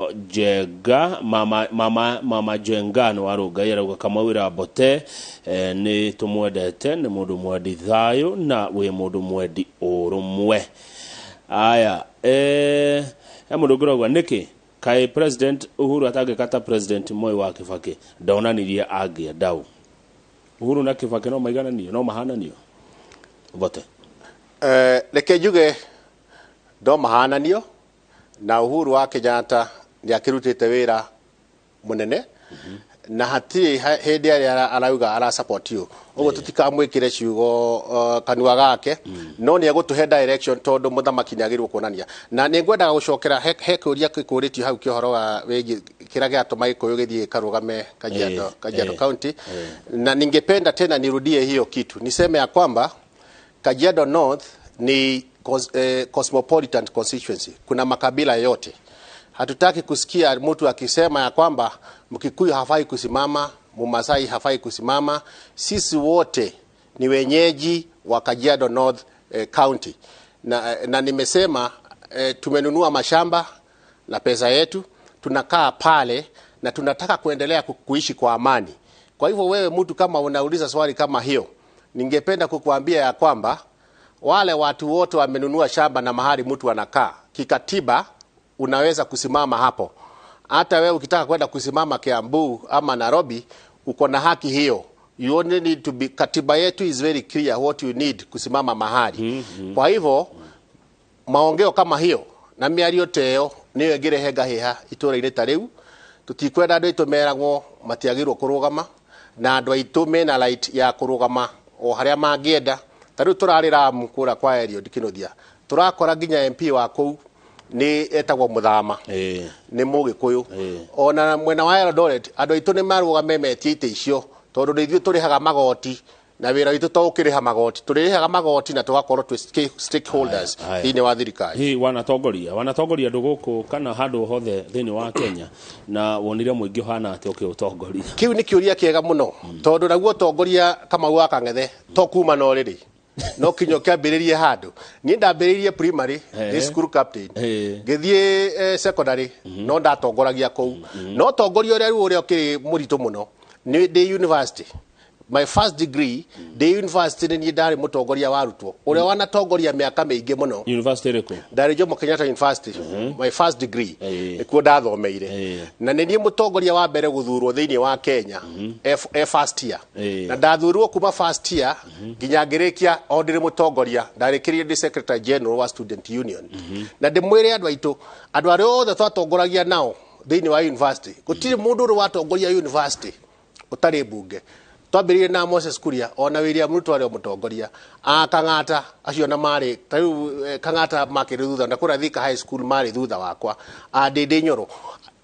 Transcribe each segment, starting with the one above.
Njenga mama mama mama Njenga nĩ wa Rũngai arauga Kamau ĩra Mbote nĩ tũmwendete, nĩ mũndũ mwendi thayũ na wĩ mũndũ mwendi ũrũmwe. Aya, he mũndũ ũngĩ ũrauga nĩkĩ kaĩ President Uhuru atangĩka ta President Moi wa Kibaki ndonanirie angĩenda ũ. Uhuru na Kibaki no maigananio, no mahananio Mbote? Reke njuge no mahananio na Uhuru wa Kenyatta nĩ akĩrutĩte wĩra mũnene na hatirĩ hĩndĩ arĩa arauga ara support you ũguo tũtikamwĩkĩre ciugo kanua gake, no nĩ egũtũhe direction tondũ mũthamaki nĩ agĩrĩirwo kuonania. Na nĩ ngwendaga gũcokera he kĩũria gĩkũrĩtio hau kĩa ũhoro wa wĩgiĩ kĩrĩa gĩatũma Gĩkũyũ gĩthiĩ gĩkarũgame Kajiado, Kajiado County, na ningependa tena nirudie hiyo kitu niseme ya kwamba Kajiado North ni cosmopolitan constituency. Kuna makabila yote. Hatutaki kusikia mtu akisema ya kwamba Mkikuyu hafai kusimama, Mumasai hafai kusimama. Sisi wote ni wenyeji wa Kajiado North County. Na nimesema tumenunua mashamba na pesa yetu, tunakaa pale na tunataka kuendelea kuishi kwa amani. Kwa hivyo wewe mtu kama unauliza swali kama hiyo, ningependa kukuambia ya kwamba wale watu wote wamenunua shamba na mahali mtu anakaa, kikatiba unaweza kusimama hapo. Hata wewe ukitaka kwenda kusimama Kiambu ama Nairobi, uko na haki hiyo. You only need to be, katiba yetu is very clear what you need kusimama mahali. Kwa hivyo maongeo kama hiyo na mĩario ta ĩyo nĩyo ĩngĩrehe ngahĩha itũra-inĩ ta rĩu. Tũtikwenda andũ aitũ meragwo matiagĩrĩirwo kũrũgama, na andũ aitũ mena right ya kũrũgama o harĩa mangĩenda. Ta rĩu tũrarĩ Ramu kũrĩa kwa Eliud Kinuthia, tũrakora nginya MP wa kũu nĩ etagwo Mũthama, nĩ Mũgĩkũyũ. Ona mwena wa Eldoret andũ aitũ nĩ marũgame metie itĩ icio tondũ nĩ ithuĩ tũrĩhaga magoti na wĩra witũ to ũkĩrĩha magoti, tũrĩrĩhaga magoti na tũgakorwo twĩ stakeholders Haya. thĩinĩ wa thirikari. Hihi wanatongoria andũ gũkũ kana handũ hothe thĩinĩ wa Kenya, na wonire mũingĩ ũhana atĩa ũkĩũtongoria? Kĩu nĩ kĩũria kĩega mũno tondũ naguo ũtongoria, Kamau wa Kang'ethe, to kuma no rĩrĩ no kinya ũkĩambĩrĩrie handũ. Niĩ ndambĩrĩirie primary ndĩ school captain, ngĩthiĩ secondary no ndatongoragia kũu, no tongoria ũrĩa rĩu ũrĩa ũkĩrĩ mũritũ mũno nĩ ndĩ university. My first degree ndĩ university nĩ niĩ ndarĩ mũtongoria wa arutwo ũrĩa wanatongoria mĩaka mĩingĩ mũno. University ĩrĩkũ? Ndarĩ Jomo Kenyatta University, my first degree. Nĩkuo ndathomeire na nĩ niĩ mũtongoria wa mbere gũthurwo thĩinĩ wa Kenya e first year. Na ndathurwo kuma first year nginya ngĩrĩkia o ndĩrĩ mũtongoria. Ndarĩkĩrire ndĩ secretary general wa student union. Na ndĩmwĩre andũ aitũ, andũ arĩa othe twatongoragia nao thĩinĩ wa university, gũtirĩ mũndũ ũrĩ watongoria university ũtarĩ mbunge. Twambĩrĩirie na Moses Kuria, ona William Ruto arĩ o mũtongoria, a Kang'ata acio na marĩ ta rĩu Kang'ata makĩrĩ thutha na kũrĩa Thika High School marĩ thutha wakwa, a Ndĩndĩ Nyoro,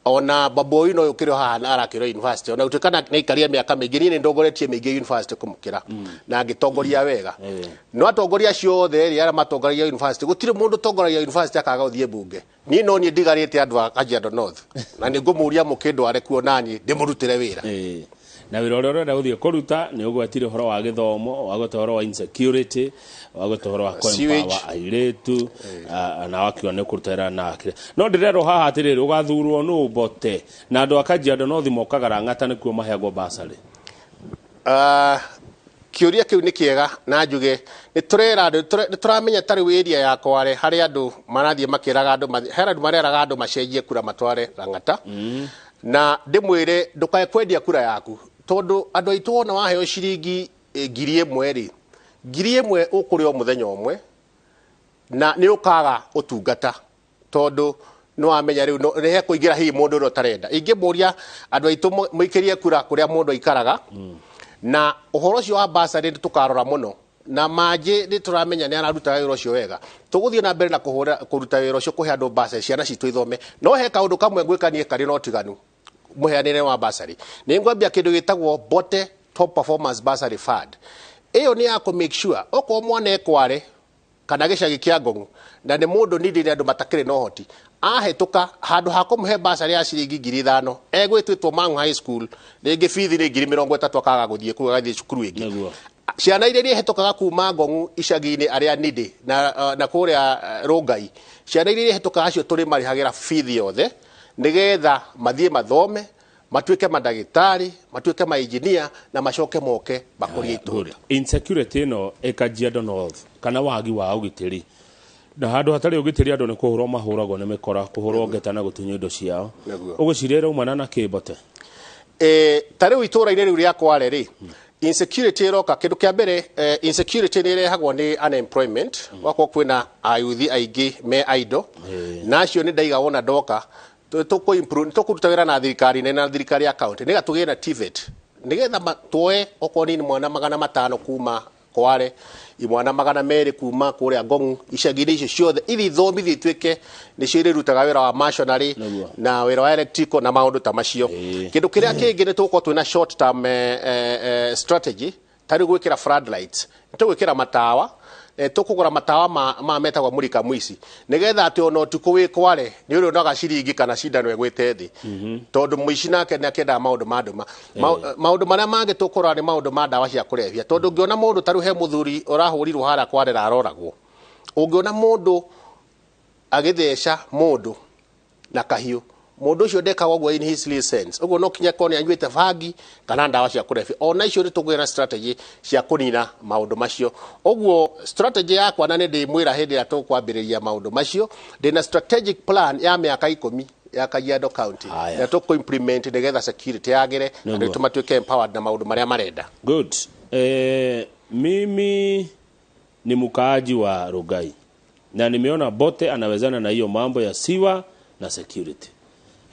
ona Babu Owino ũyũ ũkĩrĩ o haha na arakĩrwo university, ona gũtuĩka nĩ aikarire mĩaka mĩingĩ, niĩ nĩ ndongoretie mĩingĩ university kũmũkĩra na ngĩtongoria wega. No atongoria acio othe rĩ arĩa matongoragia university, gũtirĩ mũndũ ũtongoragia university akaga gũthiĩ mbunge. Niĩ no niĩ ndigarĩte andũ a Kajiado North na nĩ ngũmũria mũkĩndware kuo naniĩ ndĩmũrutĩre wĩra. Na wĩra ũrĩa ũrenda gũthiĩ kũruta nĩ ũgwetire ũhoro wa gĩthomo, wagweta ũhoro wa insecurity, wagweta ũhoro wa Sewage. kũ-empower airĩtu, na wakiuga nĩ ũkũruta wĩra na kĩrĩa. No ndĩrerwo haha atĩrĩrĩ, ũgathurwo nũ Mbote na andũ a Kajiado North mokaga Lang'ata nĩkuo maheagwo basarĩ? Kĩũria kĩu nĩ kĩega na njuge nĩ tũrera andũ nĩ tũramenya ta rĩu area ya Kware harĩ andũ marathiĩ makĩraga andũ harĩ andũ mareraga andũ macenjie kura matware Lang'ata. Na ndĩmwĩre ndũkae kwendia kura yaku tondũ andũ aitũ wona waheo ciringi 1,000 rĩ, 1,000 ũkũrĩa o mũthenya ũmwe na nĩ ũkaga ũtungata tondũ nĩ wamenya rĩu nĩ hekũingĩra hihi mũndũ ũrĩa ũtarenda. Ingĩmũria andũ aitũ mũikĩrie kura kũrĩa mũndũ aikaraga. Na ũhoro ũcio wa basarĩ nĩ tũkarora mũno na manjĩ nĩ tũramenya nĩ araruta wĩra ũcio wega. Tũgũthiĩ na mbere na kũhũra kũruta wĩra ũcio kũhe andũ basarĩ ciana citũ ithome. No he kaũndũ kamwe ngwĩka niĩ karĩ na ũtiganu mũheanĩre wa basarĩ. Nĩ ngwambia kĩndũ gĩtagwo Mbote Top Performance Bursary Fund. Ĩyo nĩ ya kũ make sure okorwo mwana ekware kana gĩcagi kĩa Ngong'u na nĩ mũndũ nindĩ nĩ andũ matakĩrĩ na ũhoti, ahĩtũka handũ ha kũmũhe basarĩ ya ciringi 5,000 egwĩtĩtwo Mang'u High School rĩngĩ bithi nĩ 30,000 akaga gũthiĩ kũu agathiĩ cukuru ĩngĩ. Ciana iria ihĩtũkaga kuma Ngong'u icagi-inĩ arĩa nindĩ na kũrĩa Rũngai, ciana iria ihĩtũkaga acio tũrĩ marĩhagĩra bithi yothe. Nĩgetha mathiĩ mathome, matuĩke mandagĩtarĩ, matuĩke mainjinia na macoke moke makũrie itũũra. Insecurity ĩno ĩ Kajiado North kana wagi wa ũgitĩri, na handũ hatarĩ ũgitĩri andũ nĩ kũhũrwo mahũragwo nĩ mĩkora, kũhũrwo ngeta na gũtunywo indo ciao. Ũgwĩciria ĩraumana na kĩ, Mbote? Ta rĩu itũũra-inĩ rĩu rĩa Kware rĩ, insecurity ĩroka kĩndũ kĩa mbere, insecurity nĩ ĩrehagwo nĩ unemployment. Gwakorwo kwĩna ayuthi aingĩ me idle, na acio nĩ ndaiga wona ndoka tũkũruta wĩra na thirikari nene na thirikari ya county nĩgetha tũgĩe na TVET, nĩgetha tuoe okorwo nĩ mwana 500 kuma Kware, imwana 200 kuma kũrĩa Ngong, icagi-inĩ icio ciothe ithi ithomithio ituĩke nĩcio irĩrutaga wĩra wa masonry na wĩra wa electrical na maũndũ ta macio. Kĩndũ kĩrĩa kĩngĩ nĩ tũgũkorwo twĩna short term strategy, ta rĩu gwĩkĩra floodlights, nĩ tũgwĩkĩra matawa, tũkũgũra matawa ma metagwo mulika mwici, nĩgetha atĩ ona ũtukũ wĩ Kware nĩ ũrĩonaga ciringi kana cindano ĩgwĩte thĩ, tondũ mũici nake nĩ akĩendaga maũndũ ma nduma. Maũndũ marĩa mangĩ tũkũrora nĩ maũndũ ma ndawa cia kũrebia, tondũ ũngĩona mũndũ ta rĩu he mũthuri ũrahũrirwo harĩa Kware aroragwo, ũngĩona mũndũ agĩtheca mũndũ na kahiũ, mũndũ ũcio ndekaga ũguo in his real sense, ũguo no kinya korwo nĩ anyuĩte bangi kana ndawa cia kũrebia. Ona icio nĩ tũkũgĩa na strategy cia kũnina maũndũ macio. Ũguo strategy yakwa, na nĩ ndĩmwĩra hĩndĩ ĩrĩa tũkwambĩrĩria maũndũ macio, ndĩna strategic plan ya mĩaka 10 ya Kajiado County na tũkũ implement nĩgetha security yagĩre, andũ aitũ matuĩke empowered na maũndũ marĩa marenda. Good. Mimi ni mkaaji wa Rugai na nimeona Bote anawezana na hiyo mambo ya siwa na security.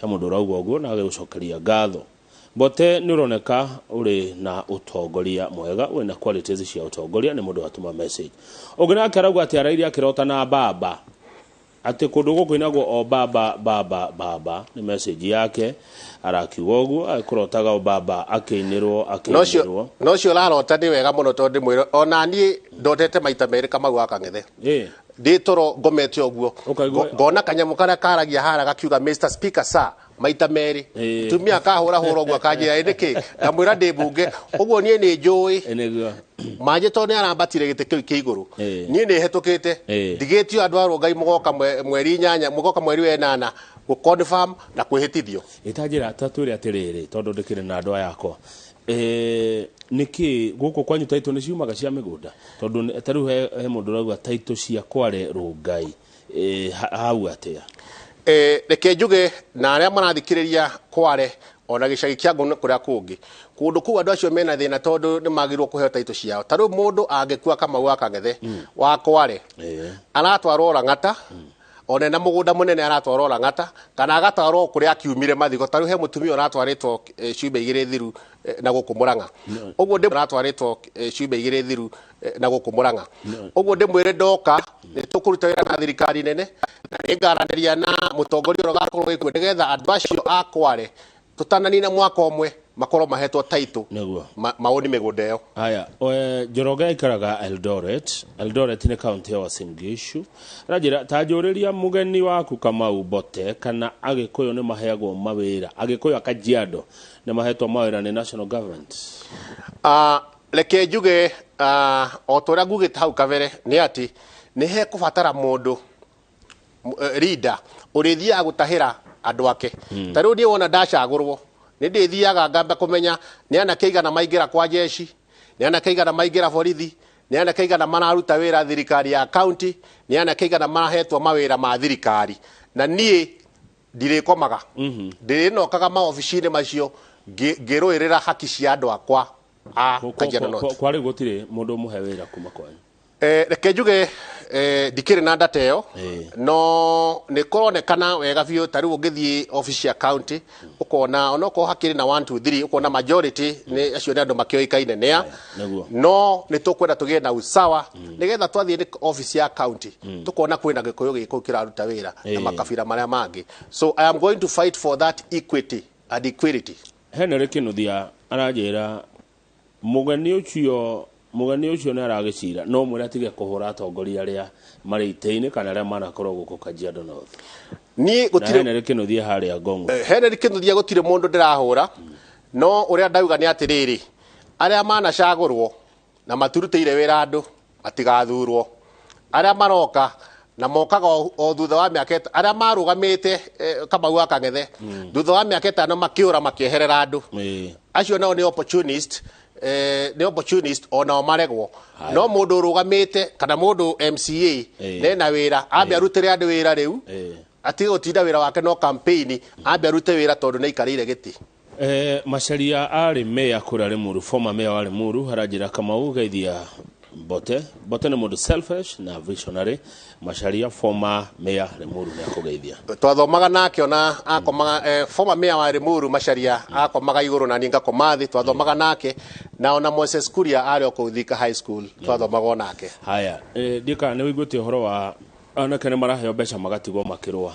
He mũndũ ũrauga ũguo na agĩgũcokeria ngatho. Mbote, nĩ ũroneka ũrĩ na ũtongoria mwega, wĩna qualities cia ũtongoria, nĩ mũndũ watũma message. Ũngĩ nake arauga atĩ arairie akĩrota na baba, atĩ kũndũ gũkũ inagwo o baba baba baba. Nĩ message yake, arakiuga ũguo akũrotaga o baba akĩinĩrwo akĩinĩrwo. No ũcio ũrarota nĩ wega mũno, tondũ ndĩmwĩre ona niĩ ndotete maita merĩ Kamau wa Kang'ethe. Ndĩ toro ngomete ũguo, ngona kanyamũ karĩa karagia hara gakiuga "Mr Speaker sir" maita merĩ. Mutumia akahũra hũra ũguo akanjĩra, "Ĩ nĩkĩ?" Ngamwĩra ndĩ mbunge. Ũguo niĩ nĩ njũĩ manjĩ, tondũ nĩ arambatire gĩtĩ kĩu kĩa igũrũ. Niĩ nĩ hetũkĩte, ndigĩtio andũ a Rũngai mũgoka mweri 8, mũgoka mweri wa 8 gũ confirm na kwĩhĩtithio. Ĩtanjĩra ta twĩre atĩrĩrĩ, tondũ ndĩkĩrĩ na andũ aya akwa, nĩkĩ gũkũ kwanyu taitũ nĩ ciumaga cia mĩgũnda? Tondũ ta rĩu he mũndũ ũrauga taitũ cia Kware Rũngai, hau atĩa? Reke njuge na arĩa marathikĩrĩria, Kware ona gĩcagi kĩa Ngong na kũrĩa kũngĩ, kũndũ kũu andũ acio mena thĩna tondũ nĩ magĩrĩirwo kũheo taitũ ciao. Ta rĩu mũndũ angĩkua, Kamau wa Kang'ethe wa Kware, aratwarwo Lang'ata, ona na mũgũnda mũnene aratwarwo Lang'ata kana agatwarwo kũrĩa akiumire mathiko. Ta rĩu he mũtumia ũratwarĩtwo ciumia 2 thiru na gũkũ Mũrang'a ũguo ndĩ aratwarĩtwo ciumia 2 thiru na gũkũ Mũrang'a ũguo. Ndĩmwĩre ndoka nĩ tũkũruta wĩra na thirikari nene na nĩngaranĩria na mũtongoria ũrĩa ũgakorwo wĩkuo, nĩgetha andũ acio a Kware tũtananina mwaka ũmwe makorwo mahetwo taitũ maoni mĩgũnda ĩyo. Haya, Njoroge aikaraga Eldoret. Eldoret nĩ kaunti ya Uasin Gishu. Aranjĩra ta njũrĩria mũgeni waku Kamau Mbote kana Agĩkũyũ nĩ maheagwo mawĩra, Agĩkũyũ a Kajiado nĩ mahetwo mawĩra nĩ national government. Reke njuge, o ta ũrĩa ngugĩte hau kabere, nĩ atĩ nĩ hekũbatara mũndũ leader ũrĩthiaga gũtahĩra andũ ake. Ta rĩu niĩ wona ndacagũrwo, nĩ ndĩthiaga ngamba kũmenya nĩ anake aigana maingĩra kwa jeshi, nĩ anake aigana maingĩra borithi, nĩ anake aigana mararuta wĩra thirikari ya county, nĩ anake aigana mahetwo mawĩra ma thirikari. Na niĩ ndirĩkomaga, ndĩrĩnokaga maobici-inĩ macio ngĩrũĩrĩra haki cia andũ akwa a Kajiado North. Kwa rĩu gũtirĩ mũndũ ũmũhe wĩra kuma kwanyu? Reke njuge, ndikĩrĩ na data ĩyo, no nĩ kũronekana wega biũ. Ta rĩu ũngĩthiĩ obici ya county ũkona onokorwo hakĩrĩ na 1 2 3, ũkona majority nĩ acio nĩ andũ makĩoĩkaine nĩa. No nĩ tũkwenda tũgĩe na usawa, nĩgetha twathiĩ nĩ obici ya county tũkona kwĩna Gĩkũyũ gĩkũyũ kĩraruta wĩra na makabira marĩa mangĩ. So I am going to fight for that equity and equality. Henry Kinuthia aranjĩra mũgeni ũcio nĩ aragĩcira no mwĩre atige kũhũra atongoria arĩa marĩ itĩ-inĩ kana arĩa manakorwo gũkũ Kajiado North. Niĩ Na gũtirĩ Henry Kinuthia harĩa Ngong. Henry Kinuthia, gũtirĩ mũndũ ndĩrahũra, no ũrĩa ndauga nĩ atĩrĩrĩ, arĩa manacagũrwo na matirutĩire wĩra andũ matigathurwo, arĩa maroka Na mokaga o thutha wa mĩaka arĩa marũgamĩte Kamau wa Kang'ethe, thutha wa mĩaka 5 makĩũra makĩeherera andũ. Acio nao nĩ opportunist, nĩ opportunist onao maregwo. No mũndũ ũrũgamĩte kana mũndũ MCA nena wĩra, ambe arutĩre andũ wĩra rĩu, atige gũtinda wĩra wake no campaign, ambe arute wĩra tondũ nĩ aikarĩire gĩtĩ. Macharia arĩ meya kũrĩa Limuru, former mayor wa Limuru, aranjĩra Kamau geithia Mbote. Mbote nĩ mũndũ selfish na visionary. Macharia, former mayor Limuru, nĩ akũgeithia. Twathomaga nake ona akomaga, former mayor wa Limuru Macharia akomaga igũrũ na niĩ ngakoma thĩ. Twathomaga nake na ona Moses Kuria arĩ o kũu Thika High School twathomaga o nake. Haya, ndika nĩ wĩiguĩte ũhoro wa anake nĩ maraheo mbeca magatigwo makĩrũa.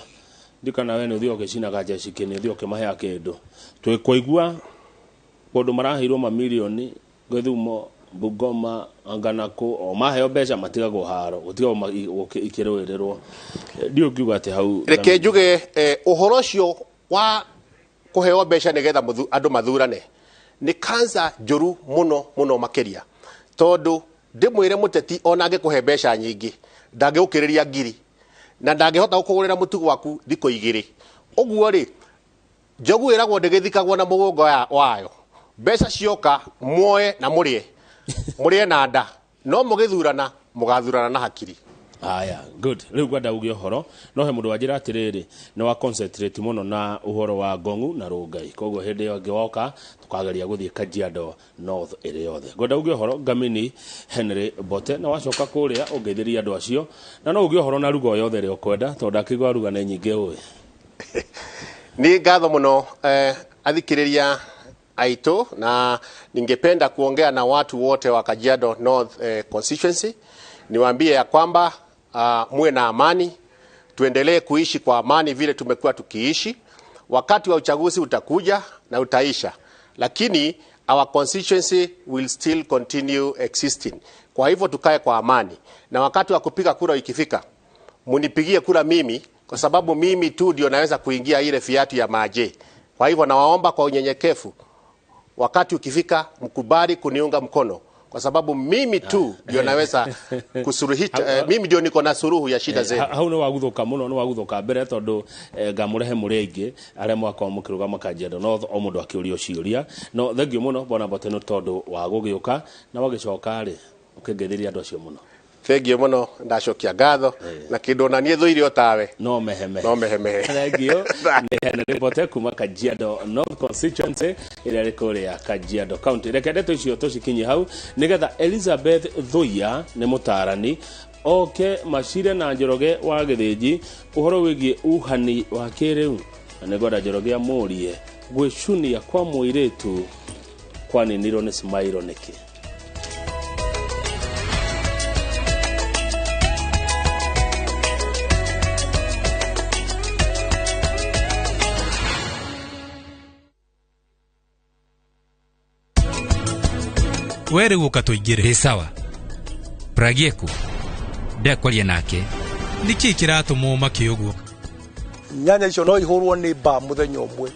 Ndikana we nĩ ũthiĩ ũgĩcinaga njeci kĩ, nĩ ũthiĩ ũkĩmaheaga kĩndũ. Twĩkũigua kũndũ maraheirwo mamirioni Gĩthumo, Bungoma, Anganakũ, o maheo mbeca matigagwo haro, gũtigagwo ikĩrũĩrĩrwo. Ndiũ ngiuga atĩ hau. Reke njuge, ũhoro ũcio wa kũheo mbeca nĩgetha andũ mathurane nĩ cancer njũru mũno mũno makĩria, tondũ ndĩmwĩre mũteti ona angĩkũhe mbeca nyingĩ ndangĩgũkĩrĩria ngiri na ndangĩhota gũkũgũrĩra mũtugo waku thikũ 2. Ũguo rĩ, njogu ĩragwo ndĩgĩthikagwo na mũgongo wayo. Mbeca cioka muoe na mũrĩe, mũrĩe na nda, no mũgĩthurana mũgathurana na hakiri. Aya, good. Rĩu ngwenda uge ũhoro, no he mũndũ wanjĩra atĩrĩrĩ, nĩ wa concentrate mũno na ũhoro wa Ngongu na Rongai, koguo hĩndĩ ĩyo ĩngĩ woka tũkageria gũthiĩ Kajiado North ĩrĩ yothe. Ngwenda uge ũhoro Ngamini Henry Mbote, na wacoka kũrĩa ũngeithĩrie andũ acio, na no uge ũhoro na ruga o yothe ĩrĩa ũkwenda, tondũ ndakĩigua ruga nĩ nyingĩ ũĩ. Nĩ ngatho mũno, athikĩrĩria aitũ, na ningependa kuongea na watu wote wa Kajiado North constituency, niwaambie ya kwamba muwe na amani, tuendelee kuishi kwa amani vile tumekuwa tukiishi. Wakati wa uchaguzi utakuja na utaisha, lakini our constituency will still continue existing. Kwa hivyo tukae kwa amani, na wakati wa kupiga kura ikifika, munipigie kura mimi, kwa sababu mimi tu ndio naweza kuingia ile fiatu ya maje. Kwa hivyo nawaomba kwa unyenyekevu, wakati ukifika mkubali kuniunga mkono, kwa sababu mimi tu ndio naweza kusuluhisha, mimi ndio niko na suluhu ya shida zetu. Hau nĩ waguthuka mũno, nĩ waguthuka mbere tondũ ngamũrehe mũrĩ aingĩ arĩa mwakorwo mũkĩrũgama Kajiado North, o mũndũ akĩũrio ciũria. No thengiũ mũno bwana Mbote nĩ tondũ wa gũgĩũka na wagĩcoka rĩ ũkĩngeithĩria andũ acio mũno. Thengiũ mũno, ndacokia ngatho na kĩndũ ona niĩ thũire o tawe. No mehemehe. No mehemehe. Thengiũ. Nĩ Henry Mbote kuma Kajiado North constituency ĩrĩa ĩrĩ kũrĩa Kajiado County. Reke ndeto icio tũcikinyie hau nĩgetha Elizabeth Thuya nĩ mũtaarani oke macire na Njoroge wa Gĩthĩnji ũhoro wĩgiĩ uhani wa kĩrĩu, na nĩngwenda Njoroge amũrie gwĩcunia kwa mũirĩtu kwaninirwo nĩ Smailo nĩkĩ. We rĩu ũka tũingĩre. Ĩ sawa. Pragieku ndekwaria nake. Nĩkĩ kĩratũma ũmake ũguo? Nyanya icio no ihũrwo nĩ mbaa mũthenya ũmwe.